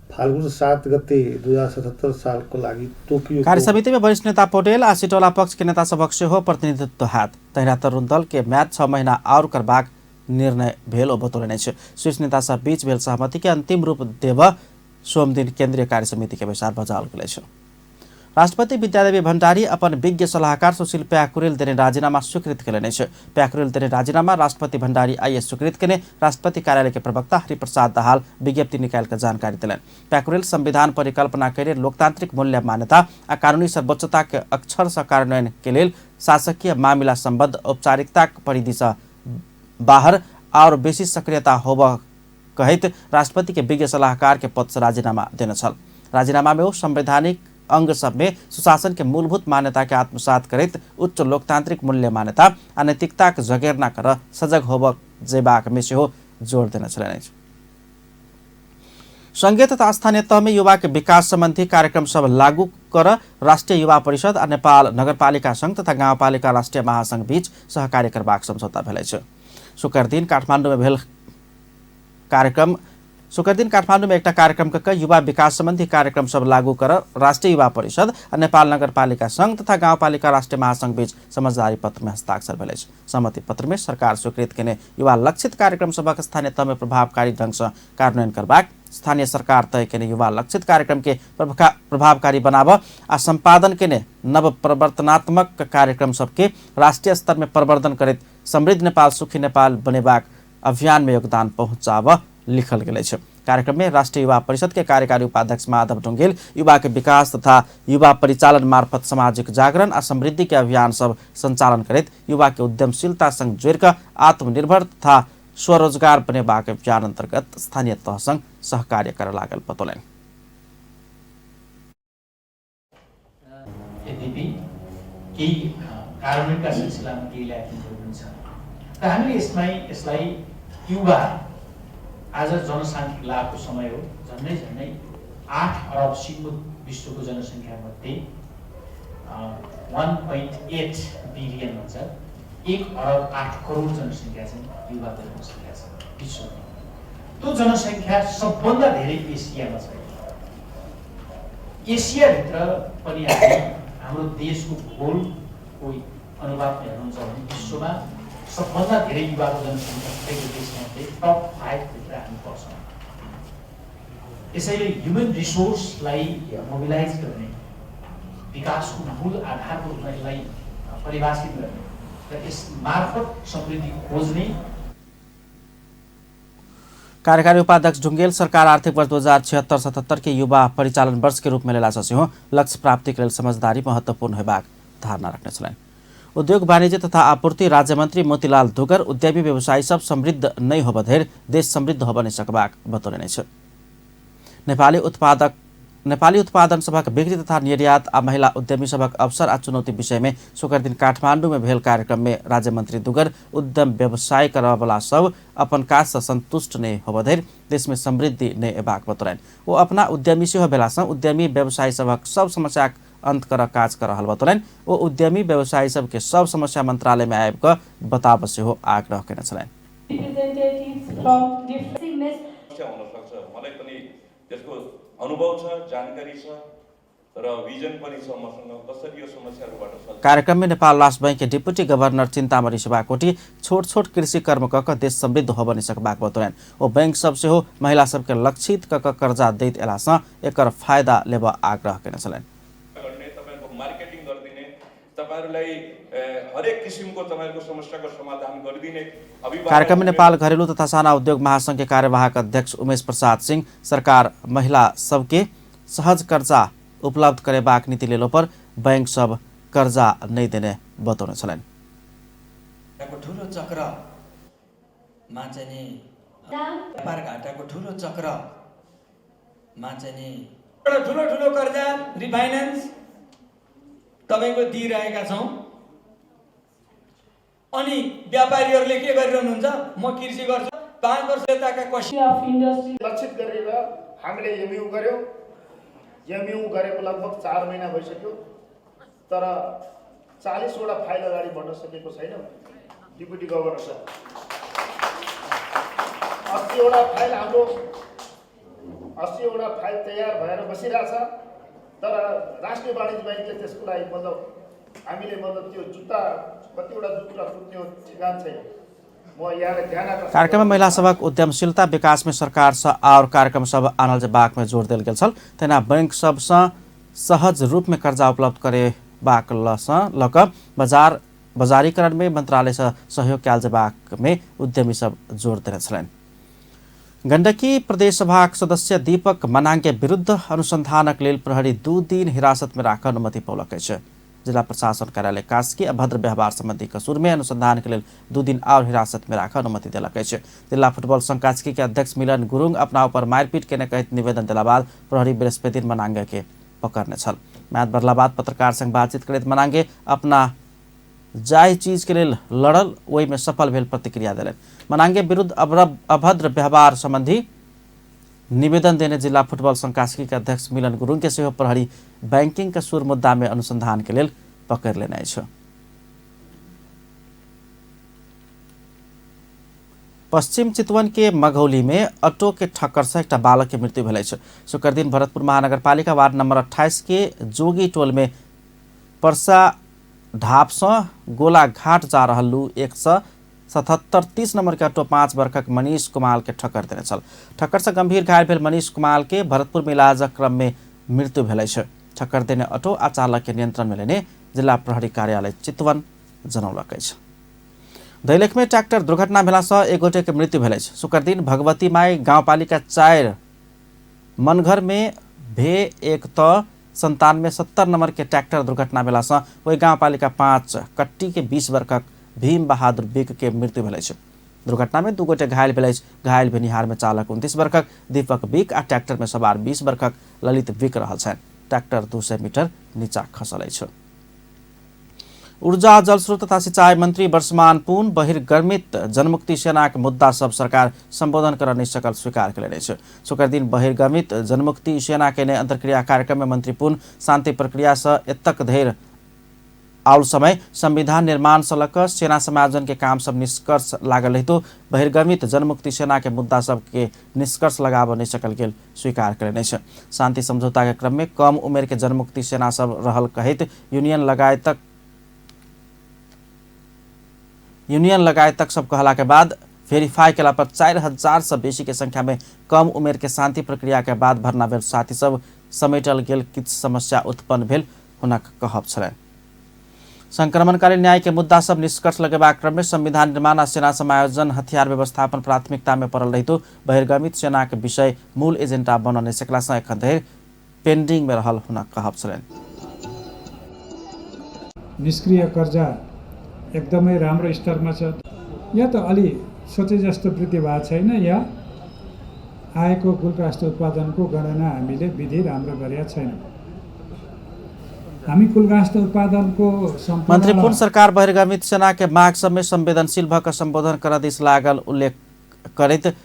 फाल्गुन 7 गते 2077 सालको लागि तोकिएको कार्यसमिति में वरिष्ठ नेता पौडेल आ सिटौला पक्ष के नेता सभक सेहो प्रतिनिधित्व हैत। तहिना तरुण दल के म्याद 6 महीना और करबाक निर्णय भेल ओ बतौलनि अछि। शीर्ष नेता सब बीच भेल सहमति के अंतिम रूप देब सोमदिन केंद्रीय कार्य समिति के बैसार बजाओल गेल अछि। राष्ट्रपति विद्यादेवी भण्डारी अपन विज्ञ सलाहकार सुशील प्याकुरेल देने राजीनामा स्वीकृत केलनि अछि। प्याकुरेल देने राजीनामा राष्ट्रपति भण्डारी आइ स्वीकृत केने राष्ट्रपति कार्यालय के प्रवक्ता हरिप्रसाद दाहाल विज्ञप्ति निकालि कऽ जानकारी देलनि। प्याकुरेल संविधान परिकल्पना केने लोकतांत्रिक मूल्य मान्यता आ कानूनी सर्वोच्चता के अक्षरशः कार्यान्वयन के लेल शासकीय मामिला सम्बद्ध औपचारिकताक परिधिसँ बाहर और बेसी सक्रियता होब कहैत राष्ट्रपति के विज्ञ सलाहकार के पद से राजीनामा देने छल। राजीनामा में ओ संवैधानिक अंग सब में सुशासन के मूलभूत मान्यता के आत्मसात करैत उच्च लोकतांत्रिक मूल्य मान्यता आ नैतिकता के जगेर्ना कर सजग होब जेबाक में सेहो जोर देने छलनि। संघीय तथा स्थानीय तह में युवा के विकास संबंधी कार्यक्रम सब लागू कर राष्ट्रिय युवा परिषद आ नेपाल नगरपालिका संघ तथा गाउँपालिका राष्ट्रिय महासंघ बीच सहकार्य करबाक सम्झौता भेल अछि। शुक्र दिन काठमाडौँ में भेल कार्यक्रम शुक्र दिन काठमाडौँ में एकटा कार्यक्रम क युवा विकास संबंधी कार्यक्रम सब लागू कर राष्ट्रिय युवा परिषद आ नेपाल नगरपालिका संघ तथा गाउँपालिका राष्ट्रिय महासंघ बीच समझदारी पत्र में हस्ताक्षर भेल अछि। सहमति पत्र में सरकार स्वीकृत केने युवा लक्षित कार्यक्रम सभक स्थानीय तह में प्रभावकारी ढंग से कार्यान्वयन करबाक, स्थानीय सरकार तय केने युवा लक्षित कार्यक्रम के प्रभावकारी बनाब आ सम्पादन केने नव प्रवर्तनात्मक कार्यक्रम सबके राष्ट्रिय स्तर में प्रवर्धन करैत समृद्ध नेपाल सुखी नेपाल बनेबाक अभियान में योगदान पहुँचाब लिखल गेल अछि। कार्यक्रम में राष्ट्रिय युवा परिषद के कार्यकारी उपाध्यक्ष माधव ढुंगेल युवा के विकास तथा युवा परिचालन मार्फत सामाजिक जागरण आ समृद्धि के अभियान सब संचालन करैत युवा के उद्यमशीलता संग जोड़िकऽ आत्मनिर्भर तथा स्वरोजगार बनेबाक अभियान अंतर्गत स्थानीय तह संग सहकार्य करऽ लागल बतौलनि। यद्यपि केही कार्यान्वयनका सिलसिलामा केही ल्याकिङहरू पनि छ र हामीले यसलाई युवा आज जनसाङ्ख्यिक लाभको समय हो। झन्डै झन्डै 8 अरब सिङ्गो विश्वको जनसङ्ख्यामध्ये 1.8 बिलियन भन्छ, 1 अरब 8 करोड जनसङ्ख्या चाहिँ युवाको जनसङ्ख्या छ विश्वमा। त्यो जनसङ्ख्या सबभन्दा धेरै एसियामा छ। एसियाभित्र पनि हामी हाम्रो देशको भूगोलको अनुपातमा हेर्नुहुन्छ भने विश्वमा सबभन्दा धेरै युवाको जनसङ्ख्या भएको देशमध्ये टप 5 भित्र हामी पर्छौँ। यसैले ह्युमन रिसोर्सलाई मोबिलाइज गर्ने, विकासको मूल आधारको रूपमा यसलाई परिभाषित गर्ने र यस मार्फत समृद्धि खोज्ने। कार्यकारी उपाध्यक्ष ढुंगेल सरकार आर्थिक वर्ष 2076-77 के युवा परिचालन वर्ष के रूप में लेला सेहो लक्ष्य प्राप्ति के लेल समझदारी महत्वपूर्ण होबाक धारणा रखने छलनि। उद्योग वाणिज्य तथा आपूर्ति राज्य मंत्री मोतीलाल धुगर उद्यमी व्यवसायी सब समृद्ध नहि होबऽ धरि देश समृद्ध होबऽ नहि सकबाक बतौलनि अछि। नेपाली उत्पादन सभक बिक्री तथा निर्यात आ महिला उद्यमी सभक अवसर आ चुनौती विषय में शुक्र दिन काठमांडू में भेल कार्यक्रम में राज्य मंत्री दुगर उद्यम व्यवसाय करऽवला सब अपन काज से संतुष्ट नहि होबऽ धरि देश में समृद्धि नहि अयबाक बतौलनि। ओ अपना उद्यमी सेहो भेलासँ उद्यमी व्यवसायी सभक सब समस्याक अंत करऽ काज कऽ रहल बतौलनि। ओ उद्यमी व्यवसायी सबके सब समस्या मंत्रालय में आबि कऽ बताबऽ सेहो आग्रह केने छलनि। अनुभव छ, जानकारी छ र विजन पनि छ मसँग कसरी यो समस्याहरुबाट। कार्यक्रम में नेपाल राष्ट्र बैंक के डिप्टी गवर्नर चिन्तामणि शिवाकोटी छोट छोट कृषि कर्म क क देश समृद्ध होबऽ नहि सकबाक बतौलनि। ओ बैंक सब सेहो महिला सबके लक्षित क क कर्जा दैत एलासँ एकर फायदा लेबऽ आग्रह केने छलनि। तपाईहरुको मार्केटिङ गरिदिने, तपाईहरुलाई हरेक किसिमको तपाईहरुको समस्याको समाधान गरिदिने। कार्यक्रम में नेपाल घरेलु तथा साना उद्योग महासंघ के कार्यवाहक अध्यक्ष उमेश प्रसाद सिंह सरकार महिला सबके सहज कर्जा उपलब्ध करेबाक नीति लेलो पर बैंक सब कर्जा नहीं देने बतौने छलनि। ठुलो चक्रमा चाहिँ नि व्यापार घाटाको ठुलो चक्रमा चाहिँ नि ठुलो ठुलो कर्जा रिफाइनेन्स तपाईको दिइरहेका छौँ। अनि व्यापारीहरूले के गरिरहनुहुन्छ, म कृषि गर्छु 5 वर्ष यताका कसी लक्षित गरेर हामीले एमयु गर्यौं। एमयु गरेको लगभग 4 महिना भइसक्यो, तर 40 वटा फाइल अगाडि बढ्न सकेको छैन। डिप्युटी गभर्नर साहब, 80 वटा फाइल हाम्रो 80 वटा फाइल तयार भएर बसिरहेछ, तर राष्ट्रिय वाणिज्य बैंकले त्यसको लागि मतलब हामीले मतलब त्यो जुत्ता कतिवटा जुत्ता फुट्ने ठेगान छैन। म यहाँलाई ध्यान आकर्षण कार्यक्रम में महिला सभक उद्यमशीलता विकास में सरकार से और कार्यक्रम सब आनल जेबाक में जोर देल गेल छल। तहिना बैंक सब से सहज रूप में कर्जा उपलब्ध करेबाक लऽ कऽ बजारीकरण में मंत्रालय से सहयोग कयल जेबाक में उद्यमी सब जोर देने छलनि। गंडकी प्रदेश सभाक सदस्य दीपक मनाङ के विरुद्ध अनुसंधानक लेल प्रहरी 2 दिन हिरासत में राखऽ अनुमति पौलक अछि। जिला प्रशासन कार्यालय कास्की अभद्र व्यवहार संबंधी कसूर में अनुसंधान के लेल 2 दिन और हिरासत में राखऽ अनुमति देलक अछि। जिला फुटबॉल संघ कास्की के अध्यक्ष मिलन गुरुङ अपना ऊपर मारपीट केने कहैत निवेदन देला बाद प्रहरी बृहस्पति दिन मनांगे के पकड़ने छल। म्याद बढ़ला बाद पत्रकार संग बातचीत करैत मनांगे अपना जाहि चीज के लेल लड़ल ओहि में सफल भेल प्रतिक्रिया देलनि। मनांगे विरुद्ध अभद्र व्यवहार संबंधी निवेदन देने जिला फुटबॉल संघ कास्की के अध्यक्ष मिलन गुरुङ के सेहो प्रहरी बैंकिंग कसूर मुद्दा में अनुसंधान के लेल पकड़ लेने अछि। पश्चिम चितवन के मघौली में ऑटो के ठक्कर से एकटा बालक के मृत्यु भेल अछि। शुक्र दिन भरतपुर महानगरपालिका वार्ड नंबर 28 के जोगी टोल में परसा ढाप से गोलाघाट जा रहल लू 177-30 नंबर के ऑटो 5 वर्षक मनीष कुमार के ठक्कर देने छल। ठक्कर से गंभीर घायल भेल मनीष कुमार के भरतपुर में इलाजक क्रम में मृत्यु भेल अछि। ठक्कर देने ऑटो आ चालक के नियंत्रण में लेने जिला प्रहरी कार्यालय चितवन जनौलक अछि। दैलेख में ट्रैक्टर दुर्घटना भेला से एक गोटे के मृत्यु भेल अछि। शुक्र दिन भगवती माई गांवपालिका 4 मनघर में भे 1 त 97-70 नंबर के ट्रैक्टर दुर्घटना भेला से ओहि गांवपालिका 5 कट्टी के 20 वर्षक भीम बहादुर बिक के मृत्यु भेल अछि। दुर्घटना में 2 गोटे घायल भेल अछि। घायल भेनिहार में चालक 29 वर्षक दीपक बिक आ ट्रैक्टर में सवार 20 वर्षक ललित बिक रहल छनि। ट्रैक्टर 200 मीटर नीचा खसल अछि। ऊर्जा जलस्रोत तथा सिंचाई मंत्री वर्षमान पुन बहिर्गमित जनमुक्ति सेनाक मुद्दा सब सरकार संबोधन कर नहीं सकल स्वीकार कयलनि अछि। शुक्र दिन बहिर्गमित जनमुक्ति सेना के अंतर्क्रिया कार्यक्रम में मंत्री पुन शांति प्रक्रिया से एतक धरि आउल समय संविधान निर्माण से लक सेना समायोजन के काम सब निष्कर्ष लागल रहितो बहिर्गमित जनमुक्ति सेना के मुद्दा सब के निष्कर्ष लगाब नहीं सकल गेल स्वीकार करेने अछि। शांति समझौता के क्रम में कम उमेर के जनमुक्ति सेना सब रहल कहैत यूनियन लगायत तक सब कहला के बाद वेरीफाई केला पर 4000 से बेसी के संख्या में कम उमेर के शांति प्रक्रिया के बाद भर्ना भेल साथी सब समेटल गेल किछु समस्या उत्पन्न भेल हुनक कहब छलनि। संक्रमणकालीन न्याय के मुद्दा सब निष्कर्ष लगेबाक क्रम में संविधान निर्माण आ सेना समायोजन हथियार व्यवस्थापन प्राथमिकता में पड़ल रहितो बहिर्गमित सेना के विषय मूल एजेंडा बन नहीं सकला से एखन धरि पेंडिंग में रहल हुनक कहब छलनि। निष्क्रिय कर्जा एकदमै राम्रो स्तरमा छ, या त अलि सोचे जस्तो वृद्धि भएको छैन या आएको कुल राष्ट्रिय उत्पादनको गणना हामीले विधि राम्रो गरेका छैनौँ। हामी कुल राष्ट्रिय उत्पादनको मन्त्री पुन सरकार बहिर्गमित सेना के माग सब में संवेदनशील भक सम्बोधन कर दिस लागल उल्लेख करैत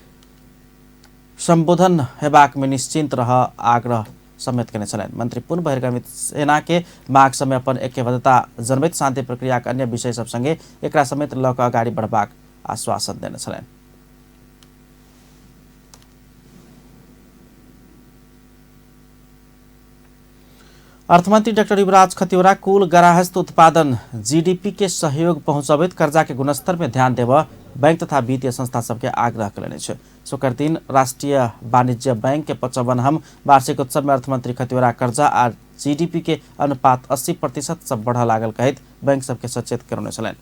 सम्बोधन हेबाक में निश्चिन्त रह आग्रह समेत केने छलनि। मंत्री पुन बहिर्गमित सेना के माग समय अपन ऐक्यबद्धता जनबैत शान्ति प्रक्रिया के अन्य विषय सब संगे एकरा समेत ल क अगाडि बढ़बाक आश्वासन देने छलनि। अर्थमंत्री डाक्टर युवराज खतिवड़ा कुल गार्हस्थ उत्पादन जीडीपी के सहयोग पहुंचबैत कर्जा के गुणस्तर में ध्यान देव बैंक तथा वित्तीय संस्था सबके आग्रह कयलनि अछि। शुक्र दिन राष्ट्रीय वाणिज्य बैंक के 55वां वार्षिक उत्सव में अर्थमंत्री खतिवड़ा कर्जा आ जीडीपी के अनुपात 80% से बढ़ लागल कहैत बैंक सबके सचेत करौने छलनि।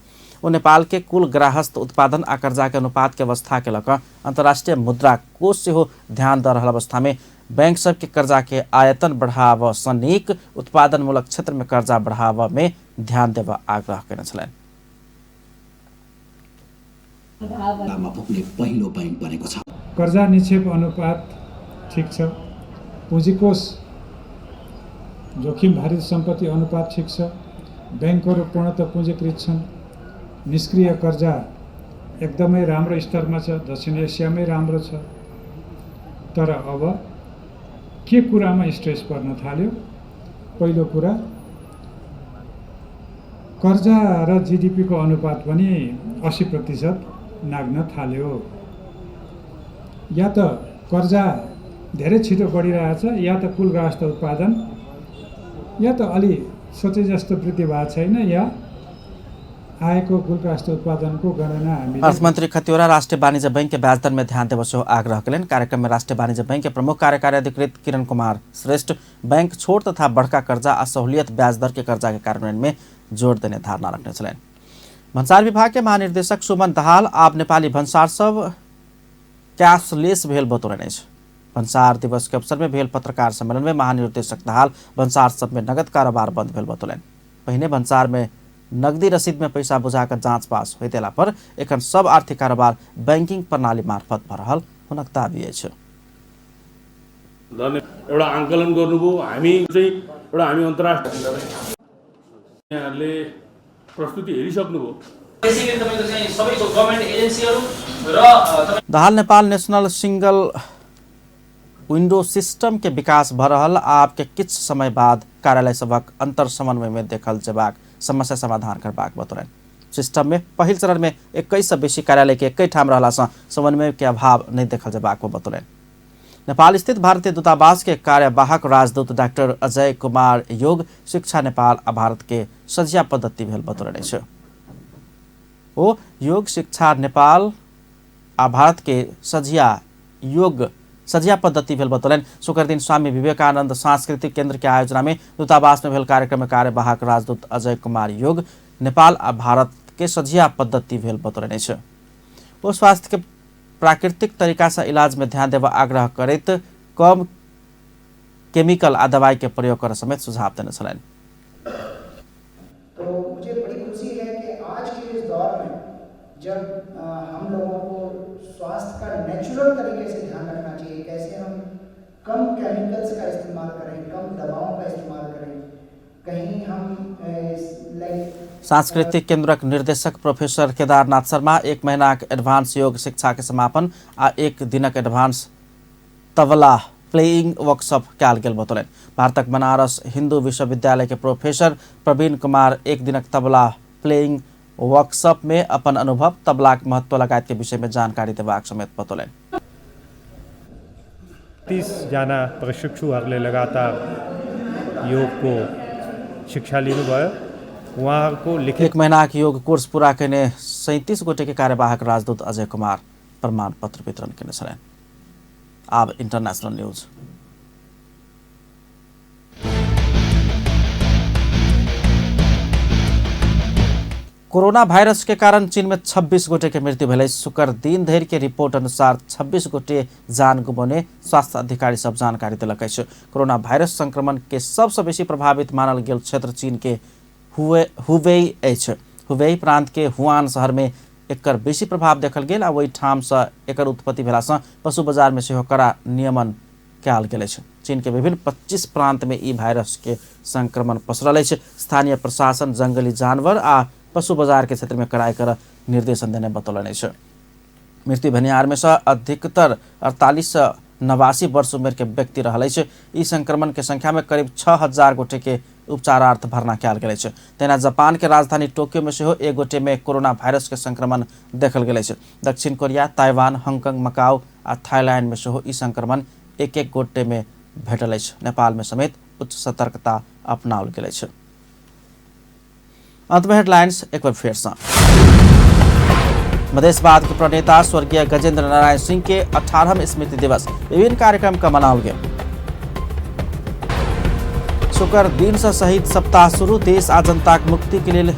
ओ नेपाल के कुल गार्हस्थ उत्पादन आ कर्जा के अनुपात के अवस्था के लऽ कऽ अंतर्राष्ट्रीय मुद्रा कोष सेहो ध्यान दऽ रहल अवस्था में बैंक सबके कर्जा के आयतन बढ़ाव सँ नीक उत्पादनमूलक क्षेत्र में कर्जा बढ़ाव में ध्यान देबऽ आग्रह कयने छलनि। पहिलो बैंक बनेको छ। कर्जा निक्षेप अनुपात ठिक छ, पुँजीकोष जोखिम भारित सम्पत्ति अनुपात ठिक छ, ब्याङ्कहरू पूर्णतः पुँजीकृत छन्, निष्क्रिय कर्जा एकदमै राम्रो स्तरमा छ, दक्षिण एसियामै राम्रो छ। तर अब के कुरामा स्ट्रेस पर्न थाल्यो? पहिलो कुरा कर्जा र जीडीपी को अनुपात पनि 80% नाग्न थाल्यो। या त कर्जा धेरै छिटो बढिरहेछ या त कुल गार्हस्थ उत्पादन या त अलि सोचे जस्तो वृद्धि भएको छैन या आएको कुल राष्ट्रिय उत्पादनको गणना हामीले। अर्थमन्त्री खतिवड़ा राष्ट्रिय वाणिज्य बैंक के ब्याज दर में ध्यान देबऽ सेहो आग्रह कयलनि। कार्यक्रम में राष्ट्रीय वाणिज्य बैंक के प्रमुख कार्यकारी अधिकृत किरण कुमार श्रेष्ठ बैंक छोट तथा बड़का कर्जा आ सहूलियत ब्याज दर के कर्जा के कार्यान्वयन में जोड़ देने धारणा रखने छलनि। भन्सार विभाग के महानिर्देशक सुमन दाहाल आब नेपाली भन्सार सब कैशलेस भेल बतौलनि अछि। भन्सार दिवस के अवसर में भेल पत्रकार सम्मेलन में महानिर्देशक दाहाल भन्सार सब में नगद कारोबार बंद भेल बतौलनि। पहिने भन्सार में नगदी रसीद में पैसा बुझाकर जांच पास होइतेला पर एखन सब आर्थिक कारोबार बैंकिंग प्रणाली मार्फत भऽ रहल हुनक दावी अछि। एउटा आंकलन गर्नुभयो। हामी चाहिँ एउटा हामी अन्तर्राष्ट्रिय यहाँहरूले प्रस्तुति हेरिसक्नुभयो। Dahal Nepal national single window system के विकास भऽ रहल आब के किछु समय बाद कार्यालय सभक अंतर समन्वय में देखल जेबाक समस्या समाधान करबाक बतौलनि। सिस्टम में पहिल चरण में 21 से बेसी कार्यालय के एकै ठाम रहला सँ समन्वय के अभाव नहीं देखल जेबाक बतौलनि। नेपाल स्थित भारतीय दूतावास के कार्यवाहक राजदूत डाक्टर अजय कुमार योग शिक्षा नेपाल आ भारत के सझिया पद्धति भेल बतौलनि अछि। ओ योग शिक्षा नेपाल आ भारत के सझिया पद्धति भेल बतौलनि। शुक्र दिन स्वामी विवेकानंद सांस्कृतिक केंद्र के आयोजना में दूतावास में भेल कार्यक्रम में कार्यवाहक राजदूत अजय कुमार योग नेपाल आ भारत के सझिया पद्धति भेल बतौलनि अछि। ओ स्वास्थ्य के प्राकृतिक तरीका से इलाज में ध्यान देबऽ आग्रह करैत कम केमिकल आ दवाई के प्रयोग कर समेत सुझाव देने छलनि। तो मुझे बड़ी खुशी है कि आज के इस दौर में जब हम लोगों को स्वास्थ्य का नेचुरल तरीके से ध्यान रखना चाहिए, कैसे हम कम केमिकल्स का इस्तेमाल करें, कम दवाओं का इस्तेमाल करें, कहीं हम लाइक सांस्कृतिक केंद्रक निर्देशक प्रोफेसर केदारनाथ शर्मा 1 महीनाक एडवांस योग शिक्षा के समापन आ 1 दिनक एडवांस तबला प्लेइंग वर्कशॉप कयल गेल बतौलनि। भारतक बनारस हिंदू विश्वविद्यालय के प्रोफेसर प्रवीण कुमार एक दिनक तबला प्लेइंग वर्कशॉप में अपन अनुभव, तबलाक महत्व लगायत के विषय में जानकारी देबाक समेत बतौलनि। 30 जना प्रशिक्षुहरूले लगातार योगको शिक्षा लिनुभयो। उहाँहरूको लिखित एक महीनाक योग कोर्स पूरा केने 37 गोटे के कार्यवाहक राजदूत अजय कुमार प्रमाण पत्र वितरण केने छलनि। आब इंटरनेशनल न्यूज। कोरोना वायरस के कारण चीन में 26 गोटे के मृत्यु भेलै। शुक्र दिन धरि के रिपोर्ट अनुसार 26 गोटे जान गुमौने स्वास्थ्य अधिकारी सब जानकारी देलक अछि। कोरोना वायरस संक्रमण के सबसँ बेसी प्रभावित मानल गेल क्षेत्र चीन के हुबेई अछि। हुबेई प्रांत के हुआन शहर में एकर बेसी प्रभाव देखल गेल आ ओहिठामसँ एकर उत्पत्ति भेलासँ पशु बाजार में सेहो कड़ा नियमन कयल गेल अछि। चीन के विभिन्न 25 प्रांत में ई वायरस के संक्रमण पसरल अछि। स्थानीय प्रशासन जंगली जानवर आ पशु बाजार के क्षेत्र में कड़ाई कर निर्देशन देने बतौलनि अछि। मृत्यु भेनिहार में से अधिकतर 48 से 89 वर्ष उम्र के व्यक्ति रहल अछि। ई संक्रमण के संख्या में करीब 6000 गोटे के उपचारार्थ भर्ना कयल गेल अछि। तहिना जापान के राजधानी टोक्यो में सेहो एक गोटे में कोरोना वायरस के संक्रमण देखल गेल अछि। दक्षिण कोरिया, ताइवान, हांगकांग, मकाउ आ थाईलैंड में सेहो ई संक्रमण एक एक गोटे में भेटल अछि। नेपाल में समेत उच्च सतर्कता अपनाओल गेल अछि। अंत में हेडलाइंस एक बार फिर से। मधेशवाद के प्रणेता स्वर्गीय गजेंद्र नारायण सिंह के 18वां स्मृति दिवस विभिन्न कार्यक्रम का मनाओल गेल। शुक्र दिन से शहीद सप्ताह शुरू, देश आ जनताक मुक्ति के लेल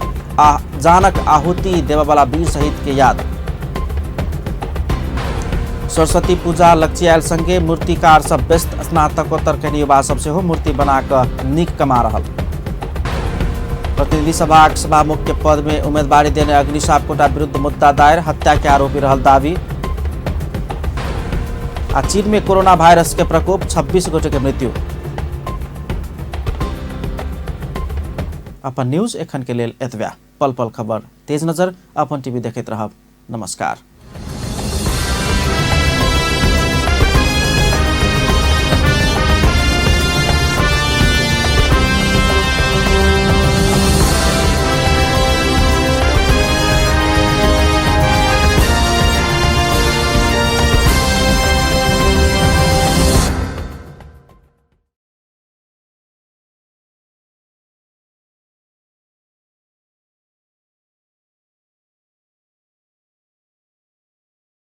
जानक आहुति देववाला वीर शहीद के याद। सरस्वती पूजा लक्ष्य संगे मूर्तिकार सब व्यस्त, स्नातकोत्तर के युवा सब सेहो मूर्ति बना कऽ नीक कमा रहल। प्रतिनिधि सभाक सभामुख के पद में उम्मीदवारी देने अग्नि सापकोटा विरुद्ध मुद्दा दायर, हत्या के आरोपी रहल दावी। आ चीन में कोरोना वायरस के प्रकोप, 26 गोटे के मृत्यु। अपन न्यूज एखन के लेल एतबे। पल पल खबर तेज नजर अपन टीवी देखैत रहब। नमस्कार।